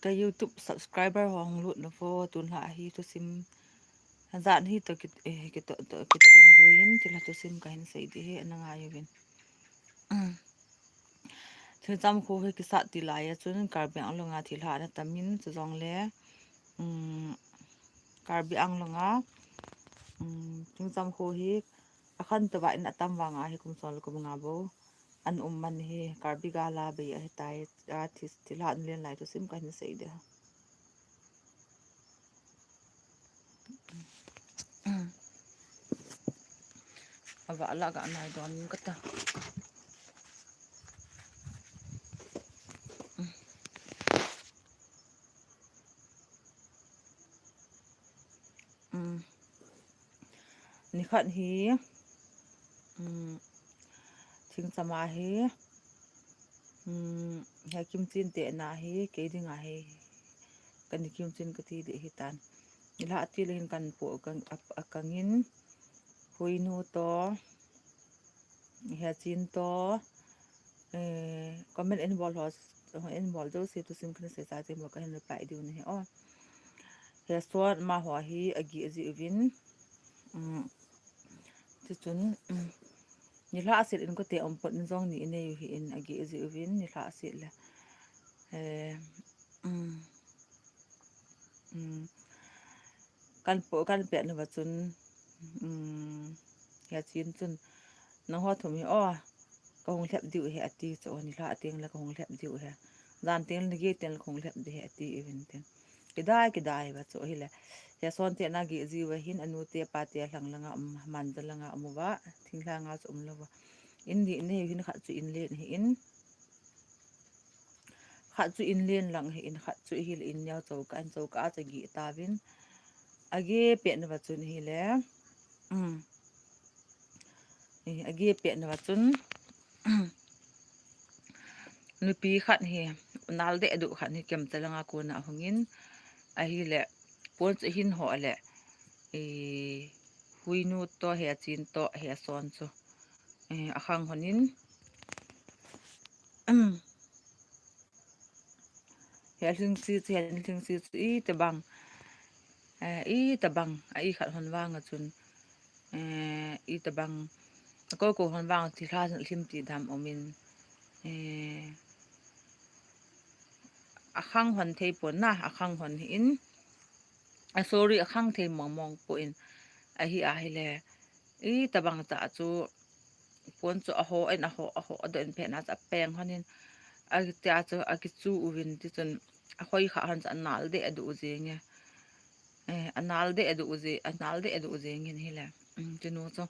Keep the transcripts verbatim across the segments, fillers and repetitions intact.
ka YouTube subscriber ho hung lut nau vo, tun lha hi thusim, jan hi to ki, eh, ki to, to, ki to dungjuiyin, thilha thusim kahin sei ding ahi, ana ngai uvin. Thingcham kho hi kisat tilai a chun Karbi Anglong a thilha ana tamin, chujongle, um, Karbi Anglong a, um, Thingcham kho hi akhan tova in atam vanga hi kum som le kum nga bou ana um man hi, Karbi gal a bei ahitai, a thi, thilha ana len lai thusim kahin sei ding. Ava la ga nai don kata. Um, nikhat hi, um, Thingcham a hi, um, he kimchen te na hi, kei dinga hi, kani kimchen kati ding ahitan. Nilhah tile hin kan po, kan, a, akangin, Huinu to, Hechin to, eh, comment in bol ho, in bol jouse thusim kana sei chai teng bou kahin reply diu ahi o. Heson amaho hi ageh ji uvin. Um, chuchun, um, nilhah set in kote um pot in jong ni inei u hi in ageh ji uvin, nilhah set le. Eh, um, um, kan po, kan pet nauva chun, um, Hechin chun, nangho thum hi o, kahung lhep diu ahi ati chu, nilhah teng le kahung lhep diu ahi. Jan teng le nageh teng le kahung lhep ding ahi ati uvin tin. Kidai, kidai uva chu ahile. Heson te na geh ji uva hin, anu te apa te alhang langa um, manja langa um uva, thinglhang a chu um lou uva. In ni inei u hin khat chu in len ahi in. Khat chu in len lang ahi in, khat chu ahile in neo chouka, in chouka a chu ageh tauvin. Ageh pet nauva chun ahile. Um. Eh, ageh pet nauva chun, nupi khat hi, nal deh duh khat hi kemcha langa kona ahungin, ahile, pon chu ahin ho le, eh, Huinu to, Hechin to, Heson chu, eh, akhang honin, Helhingsi chu, Helhingsi chu itobang, eh, itobang, a ikhat hon vanga chun, eh, itobang, akou kou hon vanga thilha lhim ti dam umin, eh, akhang hon thei pon na, akhang hon hi in, a sorry, akhang thei mong mong pon, ahi ahile, itobang ta chu, pon chu aho in, aho, aho, adoh in phetna chu apeng honin, atia chu akichu uvin, tichun ahoi kha hon chu anal deh aduh jenge. Eh, anal deh aduh je, anal deh aduh jengin ahile. Um, chunu chu,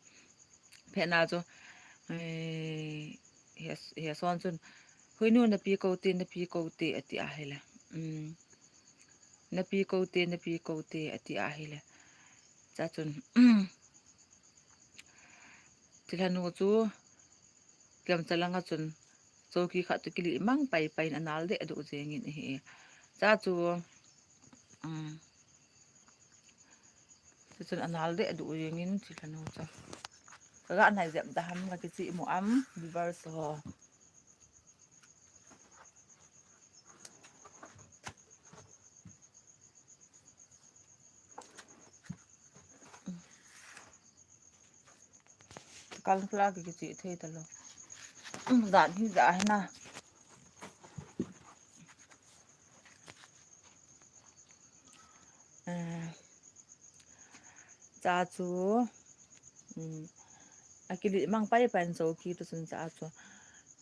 phetna chu, eh, He, Heson chun, Huinu napi kou te, napi kou te, ati ahile. Um, napi kou te, napi kou te, ati ahile. Cha chun, thilhanu chu, kemcha langa chun, chouki khat chu kilih mang pai pai in anal deh aduh jengin ahi. Cha chu, um, chuchun anal deh aduh jengin thilhanu chu. Kaga nai jep da ham, kakichih mo am, viewers ho. Kal kala kichih thei talou. Um, dan hi ja hi na. Eh, cha chu, um, akilih mang pai pai in chouki toh chun cha chu,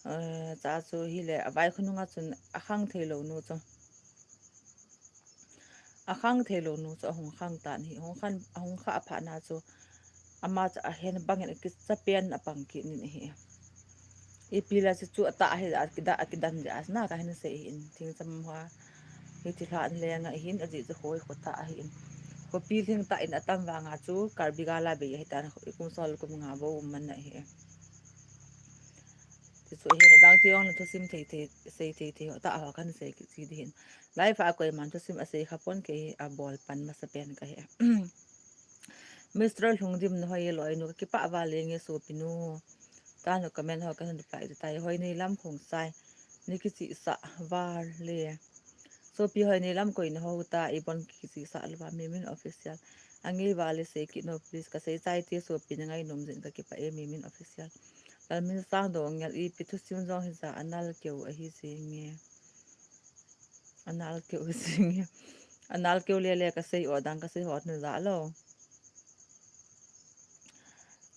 eh, cha chu hile avai khonunga chun akhang thei lou nu chu. Akhang thei lou nu chu ahung khang tan ahi, ahung khang, ahung khah phat na chu ama chu ahen bangin akicha pen apang kit nin ahi. Ipi la chu chu atah ahi, akida, akidan jeh a na kahin sei ahin, Thingcham hoa hi thilha ana lenga ahin, ajeh chu hoi kho tah ahin. Khopi lhing tah in atam vanga chu Karbi gal a bei ahitan, kum som le kum nga bou um man ahi. Tichu ahin, adang ti jong le thusim thei thei, sei thei thei ho tah ho kahin sei kit ji ding ahin. Live a koiman thusim asei kha pon, kei abol pan masa pen kahi. Mister Lhungdim, nahoi e loinu, kakipah val e nge sopinu. Tanu comment ho kahin reply ding tai, hoi nei lam Khongsai. Nei kichihsah val e. Sopi hoi, neilam koi na ho ta, ibon kisi sa lou va, Mimin Official. Angei vale sei kit no please, kasei chai te sopi, na ngainom jin, kakipah e Mimin Official. Lalminsang Doungel, ipi thusim jong hija, anal keu ahi jenge. Anal keu ahi jenge. Anal keu lele kasei o, dang kasei ho na ja lou.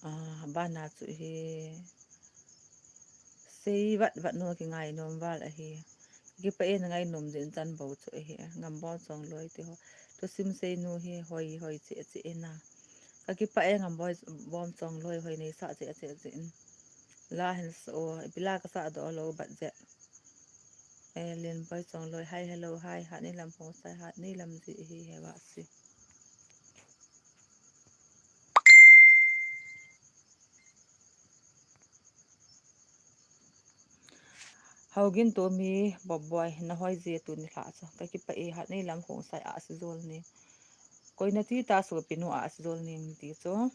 Ah, bana chu hi. Sei vat vat no, kingainom val ahi. Kipah e, na ngainom jin chan bou chu ahi. Ngambom Chongloi te ho. Thusim sei nu hi hoi hoi cheh cheh ina. Kakipah e, Ngambom Chongloi, hoi nei sa cheh cheh cheh in. La hin sa o, ipi la kasa doh lou bat jeh. Eh, Lenboi Chongloi, hi, hello, hi, Hatneilam Khongsai, Hatneilam ji hi he va si. Haogin Tomi, Bob Boy, na hoi je tuni lha chu. Kakipah e, Hatneilam Khongsai, a si jol ni. Koi nati ta sopi nu, a si jol ni ti chu.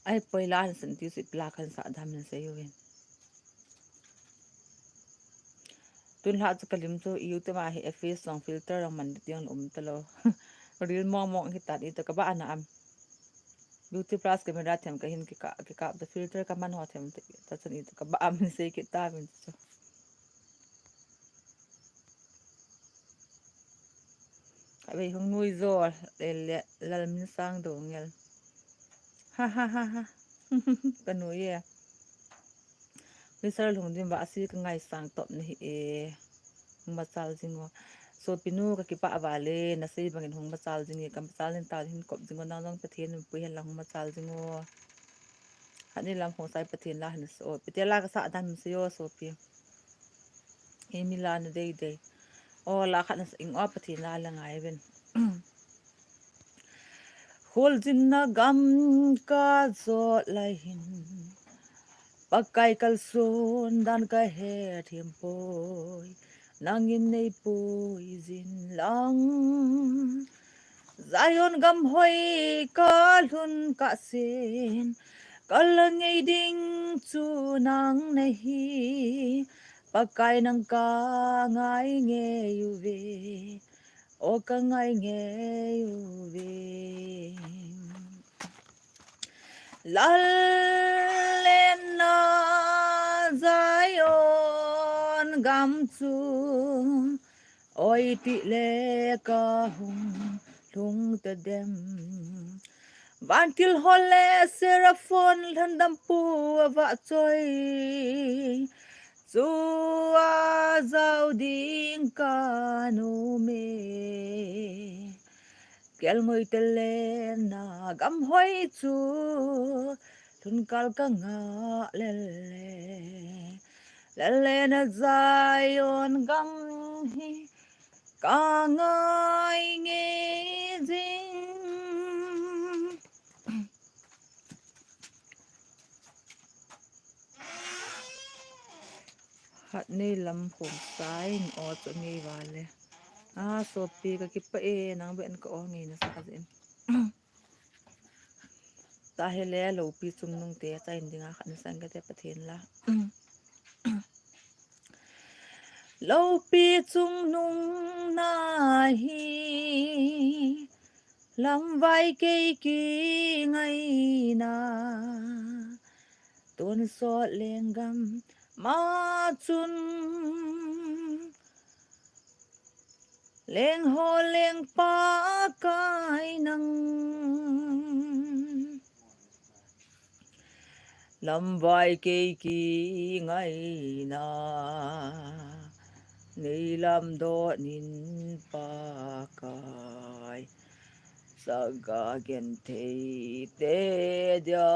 Ai, poi la hin sa ti chu, ipi la kahin sa dam hin seiuvin. Tun lha chu kalim chu, YouTube a hi F S jong filter jong man ding um talou. Reel mong mong hi tan, ito kaba ana am. Beauty Plus camera them kahin kikap, kikap ta, filter kaman ho them ta, ta chun ito kaba am hin sei kit tauvin chu. Kavei hung nui jo, le, le, Lalminsang Doungel. Ha, ha, ha, ha. Ka nui e. Mister Lhungdim, va si ka ngaisang top nahi e. Hung machal jing o. Sopi nu, kakipah vale, nasei bangin hung machal jing e, ka machal jing ta hin kop jing o, nang jong Pathen in pui hen lang hung machal jing o. Hatneilam Khongsai, Pathen la hin sa o. Ipi ti la kasa dam hin sei o sopi. Hemi la na dei dei. O, la khat na sa ing o, Pathen la la ngai ven. Kholjinna gam kajot lai hin, Pakai kalson dan kahe them poi, nangin nei puijin lang. Zion gam hoi kalhun kah sen, kala ngei ding chu nang nahi, Pakai nang kangai ngei uve, o kangai ngei uve. Lal lenna Zion gam chu, oi ti le kahung lhung tadem. Vantil ho le Seraphon lhandampu avahchoi, chua jao ding kanom e. Kelngoi te lenna gam hoi chu, lhun kal kangah lele. Lal lenna Zion gam hi, kangai ngei jing. Hatneilam Khongsai in o chu ngei vale. A, sopi kakipah e, nang beh in ka o ngei nasa jin. Tahile loupi chungnung te, chain dinga khat na sang kate Pathen la. Loupi chungnung na hi, lamvai kei kingaina, tonsot lenggam ma chun, lengho lengpa kai nang. Lamvai kei kingaina, nei lamdoh nin Pakai. Saga genthei te dia,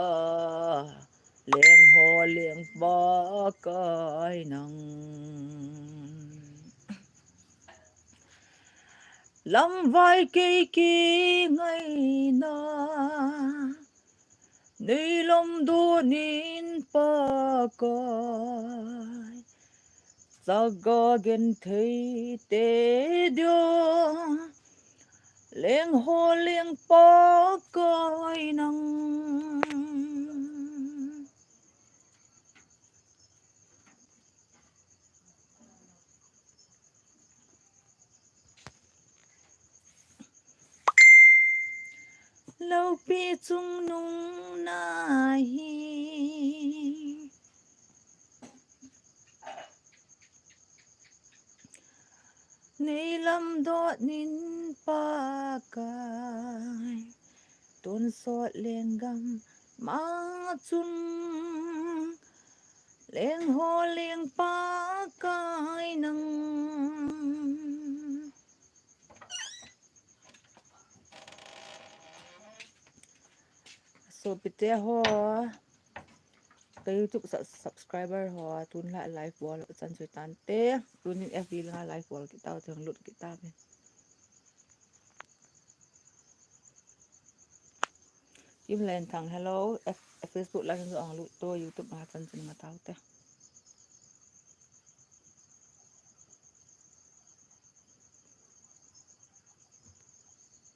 lengho lengpa kai nang. Lamvai kei kingaina, nei lamdoh nin Pakai. Saga genthei te dia, lengho lengpa kai nang. Loupi chungnung nahi. Nei lamdot nin Pakai, tonsot lenggam ma chun, lengho leng Pakai nang. Sopite ho, ka YouTube subscriber ho, tun la live bol chan chu tante, tunin F B la live bol kit tau te, hung lut kit tau te. Kim Len Thang, hello. F- Facebook la hin jong lut to, YouTube la chan chu nga tau te.